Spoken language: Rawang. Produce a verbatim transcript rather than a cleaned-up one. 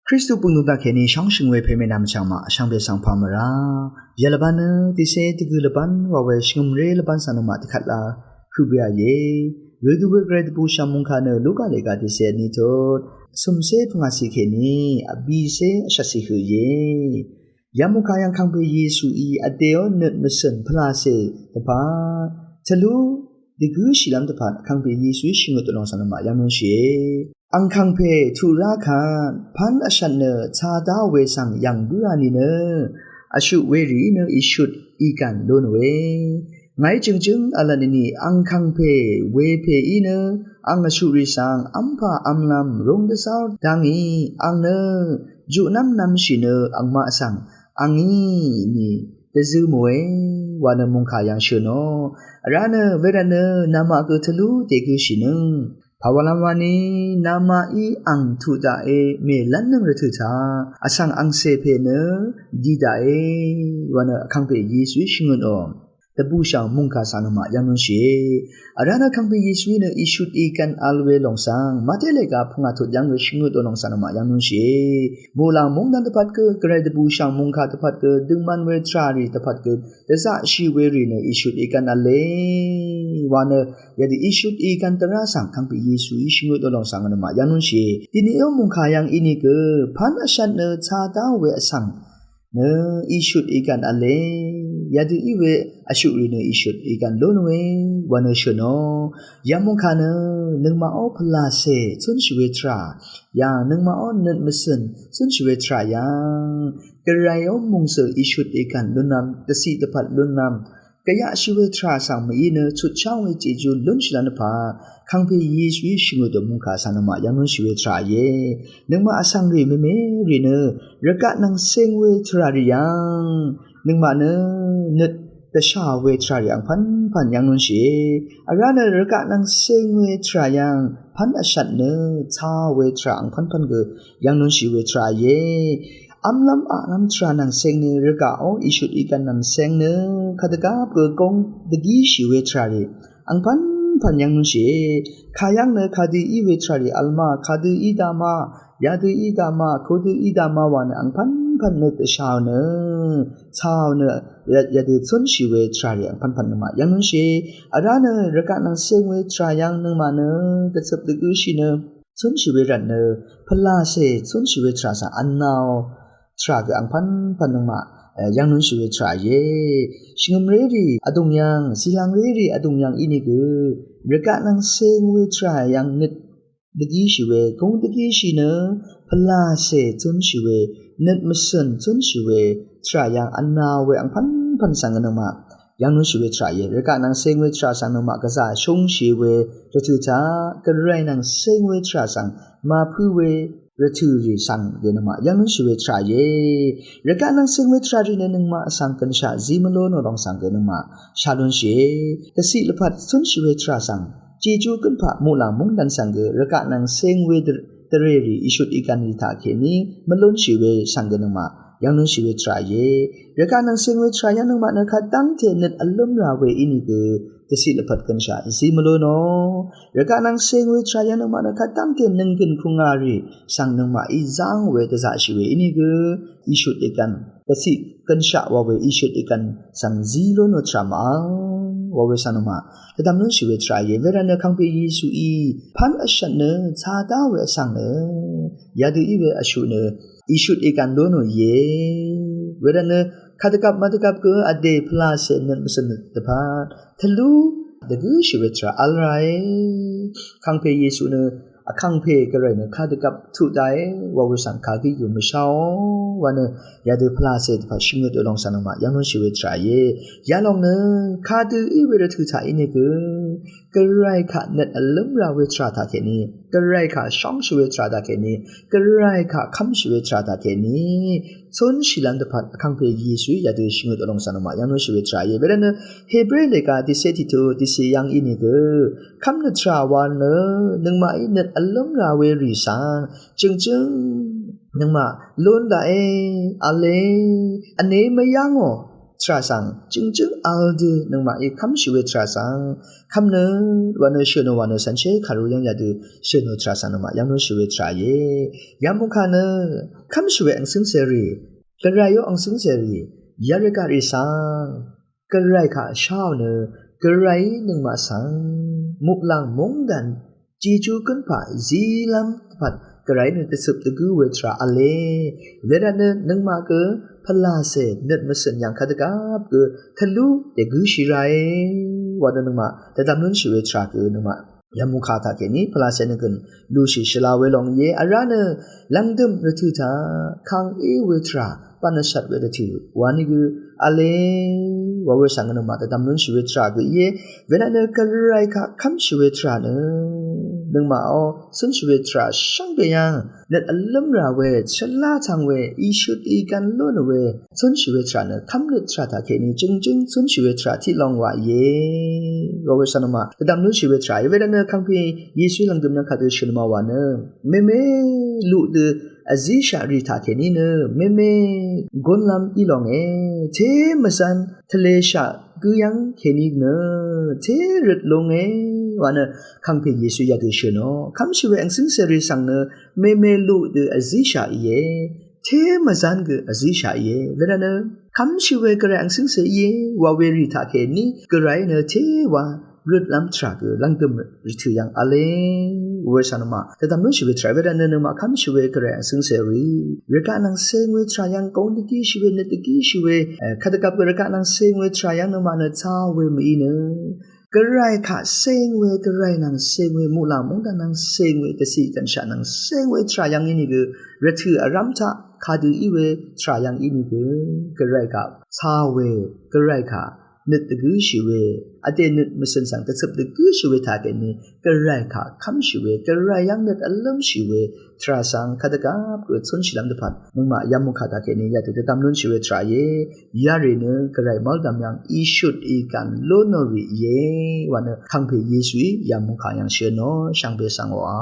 Kristu pungdung taq kèní shóngshø̀ng we pè mènvm chv̀ng maq shvngbe svng pà mvrá yv̀lvbán nø tiqsé dvgø lvbán wa we shvngø̀mré lvbán svng nøngmaq dvkvt la høq bǿà íe. Rødø we gvray dvbù shv̀ng mungkà nø Luka lèga tiqsé vní tut cø̀mcé pvngàcì kèní vbìcé vshvtcì høq íe. Yamungkà yv̀ng Kàngpè Yesuí vdèó nøt mvcø̀n pvlàcè dvpvt tvlú dvgǿshìlv́m dvpvt Kàngpè Yesuí shvngøt dvlòng svng nøngmaq yv̀ng nunshìe. Àng Kàngpè tuq rá kvt pv́n vshvt nø cadá we svng yv̀ng bǿà nìnø vshuq werìí nø ìshut ìgv̀n lún we. Ngàí jø̀ngjǿng vlvt nìni Àng Kàngpè we pèí nø àng vshuqrì svng v́mpà v́mlv́m rung dvzár dá ngì, àng nø juqnv́m nv̄mshì nø àngmaq svng àngí nì dvzø mòe wa nø mungkà yv̀ng shø̀nò. Vrá nø wervt nø namaq gø tvlú dègøshìnøng pàwàlv́m wani namaqí àng tuq daqe mèlv́nnøng rvtø̀ taq vsvng àngcè pè nø di daqe wa nø Kàngpè Yesuí shvngøtò. Dvbù shv̀ng mungkà svng nøngmaq yv̀ng nunshìe. Vrá nø Kàngpè Yesuí nø ìshut ìgv̀n vl we lòng svng Mate lèga pvngà tut yv́ng we shvngøtò lòng svng nøngmaq yv̀ng nunshìe. Muqlàng mungdv̀n dvpvt gø gvray dvbù shv̀ng mungkà dvpvt gø døngman we tvràrì dvpvt gø dvzaqshì werì nø ìshut ìgv̀n v̄le wa nø yadø ìshut ìgv̀n dvrá svng Kàngpè Yesuí shvngøtò lòng svng nøngmaq yv̀ng nunshìe. Dìni ó mungkà yv̀ng inìgø pv́n vshvt nø cadá we vsvng nø ìshut ìgv̀n v̄le. Yadø í we vshuqrì nø ìshut ìgv̀n lún we wa nø shø̀nò. Yamungkà nø nøngmaqó pvlàcè cúnshì we tvrà yv̀ng nøngmaqó nøt mvcø̀n cúnshì we tvrà yv̀ng gvrayó mungzø̀ ìshut ìgv̀n lúnv̄m dvciq dvpvt lúnv̄m gvyaqshì we tvrà svng mv-í nø chutcháng we jejú lúnshìlv́m dvpvt Kàngpè Yesuí shvngøtò mungkà svng nøngmaq yv̀ng nunshì we tvrà íe. Nøngmaq vsvngrì mèmérì nø rvgaq nvng ceng we tvràrì yv̀ng nøngmaq nø nøt dvshà we tvràrì angpv́npv̀n yv̀ng nunshìe. Vrá nø rvgaq nvng ceng we tvrà yv̀ng pv́n vshvt nø ca we tvrà angpv́npv̀n gø yv̀ng nunshì we tvrà íe. V́mlv́m aqlv́m tvrà nvng ceng nø rvgaqó ìshut ìgv̀n nvng ceng nø kadvgvp gø góng dvgíshì we tvràrì angpv́npv̀n yv̀ng nunshìe. Kayv́ng nø kadø í we tvràrì vl ma, kadø í daq ma, yadø í daq ma, kodø í daq ma wa nø angpv́npv̀n nø dvshàò nø caò nø ya- yadø cúnshì we tvràrì angpv́npv̀n nøngmaq yv̀ng nunshìe. Vrá nø rvgaq nvng ceng we tvrà yv̀ng nøngmaq nø dvcøp dvgǿshì nø cúnshì we rvt nø pvlàcè cúnshì we tvrà svng vnnaò tvrà gø angpv́npv̀n nøngmaq yv̀ng nunshì we tvrà íe. Shvngø̀mrérì vdùng yv̀ng zìlvngrérì vdùng yv̀ng inìgø rvgaq nvng ceng we tvrà yv̀ng nøt dvgíshì we góng dvgíshì nø pvlàcè cúnshì we nøt mvcø̀n cúnshì we tvrà yv̀ng vnnaò we angpv́npv̀n svng nøngmaq yv̀ng nunshì we tvrà íe. Rvgaq nvng ceng we tvrà svng nøngmaq gvzà shúngshì we rvtø̀ taq gvray nvng ceng we tvrà svng màpǿ we rvtø̀rì svng gø nøngmaq yv̀ng nunshì we tvrà íe. Rvgaq nvng ceng we tvràrì nø nøngmaq svng gønshaq zí mvlú nò lòng svng gø nøngmaq shà lúnshìe. Dvciq lvpat cúnshì we tvrà svng jejú gǿnpaq muqlàng mungdv̀n svng gø rvgaq nvng ceng we dv- dvrèrì ìshut ìgv̀nrì taq kèní mvlúnshì we svng gø nøngmaq yv̀ng nunshì we tvrà íe. Rvgaq nvng ceng we tvrà yv̀ng nøngmaq nø kadv́ngte nøt vlǿmrà we inìgø dvciq lvpat gønshaq zí mvlú nò. Rvgaq nvng ceng we tvrà yv̀ng nøngmaq nø kadv́ngte nønggø̀n kùngàrì svng nøngmaqí záng we dvzaqshì we inìgø ìshut ìgv̀n dvciq gønshaq wa we ìshut ìgv̀n svng zí lú nò tvrà màvl wa we svng nøngmaq dvdvm lúnshì we tvrà íe. Wervt nø Kàngpè Yesuí pv́n vshvt nø cadá we vsvng nø yadø í we vshuq nø ìshut ìgv̀n lú nò íe. Wervt nø kadvgvp mvdvgvp gø vdè pvlàcè nøt mvcø̀n nøt dvpvt tvlú dvgǿshì we tvrà vl ràe. Kàngpè Yesu nø Vkàngpè gvray nø kadvgvp tuq daqe wa we svng kagø yø mvshaò wa nø yadø pvlacè dvpvt shvngøt ø lòng svng nøngmaq yv̀ng lúnshì we tvrà íe. Yalòng nø kadø í we rvtø̀ taq ínìgø gvray kaq nøt vlǿmra we tvrà taqkèní, gvray kaq shóngshì we tvrà taqkèní, gvray kaq kv́mshì we tvrà taqkèní cúnshìlv́m dvpvt Vkàngpè Yesuí yadø shvngøt ø lòng svng nøngmaq yv̀ng lúnshì we tvrà íe. Wervtnø Hebre lèga tiqcé tiqtut tiqcé yv́ng ínìgø kv́m nø tvrà wa nø nøngmaqí nøt vlǿmra we rì svng jø̀ngjǿng nøngmaq lún daqe, v̄le, vne mvyv́ngò. tvrà svng jøngjǿng vl dø nøngmaqí kv́mshì we tvrà svng kv́mnøt wa nø shø̀nò wa nø cv̀nshé kàru yv́ng yadø shø̀nò tvrà svng nøngmaq yv́ng lúnshì we tvrà íe. Yamukà nø kv́mshì we angcǿngcèrì, Gvray ó angcǿngcèrì, yarø kaq rì svng Gvray kaq sháò nø Gvrayí nøngmaq svng muqlàng móngdàn jejú gǿnpaq zílv́m dvpvt Gvrayí nø dvcøp dvgǿ we tvrà v̄le. Wervtnø nøngmaq gø pvlàcè nøt mvcø̀n yv̀ng kadvgvp gø tvlú dègǿshì ràe wa nø nøngmaq dvdvm lúnshì we tvrà gø nøngmaq yamukà taqkèní pvlàcè nø gø̀n lushì shvla we lòng íe. Vrá nø lv̀ngdø̀m rvtø̀ taq kang é we tvrà bvnvshat we rvtø̀ wa nìgø v̄le wa we svng nøngmaq dvdvm lúnshì we tvrà gø íe. Wervtnø Gvray kaq kv́mshì we tvrà nø nøngmaqó cúnshì we tvrà shvngbe yv́ng nøt vlǿm rà we, shvlá tvng we, ìshøt ìgvn lónò we cúnshì we tvrà nø kv́mnøt tvrà taqkèní jøngjǿng cúnshì we tvrà tiq long wa íe. Wa we svng nøngmaq dvdvm lúnshì we tvrà íe. Wervtnø kangpè Yesuí lv̀ngdø̀m yv́ng kadø shø̀n ma wa nø meme luq dø vzíshaq rì taqkèní nø meme gúnlv́m í longe, té mvzv́n tvleshaq gǿ yv́ng kèní nø té røt lunge wa nø kangpè Yesuí yadø shø̀nò. Kv́mshì we angcǿngcèrì svng nø meme luq dø vzíshaq íe, té mvzv́n gø vzíshaq íe. Wervtnø kv́mshì we Gvray angcǿngcè íe wa we rì taqkèní Gvrayí nø té wa røtlv́m tvrà gø lv̀ngdø̀m rvtø̀ yv́ng v̄le. We svng nøngmaq dvdvm lúnshì we tvrà wervtnø nøngmaq kv́mshì we Gvray angcǿngcèrì, rvgaq nvng ceng we tvrà yv́ng góng dvgíshì we, nøt dvgíshì we, e, kadvgvp gø rvgaq nvng ceng we tvrà yv́ng nøngmaq nø tá we mv-í nø Gvray kaq ceng we, Gvray nvng ceng we, muqlàng móngdàn nvng ceng we, dvcì dv̀nshaq nvng ceng we tvrà yv́ng ínìgø, rvtø̀ vrv́m taq kadø í we tvrà yv́ng ínìgø, Gvray kaq tá we, Gvray kaq nøt dvgǿshì we, vdè nøt mvcø̀n svng dvcøp dvgǿshì we taqkèní Gvray kaq kv́mshì we, Gvray yv́ng nøt vlǿmshì we tvrà svng kadvgvp gø cúnshìlv́m dvpvt nøngmaq yamukà taqkèní yadø dvdvm lúnshì we tvrà íe. Yarì nø Gvray mv́ldv̀m yv́ng ìshøt ìgvn lónò rì íe wa nø kangpè Yesuí yamukà yv́ng shø̀nò shvngbe svng oqà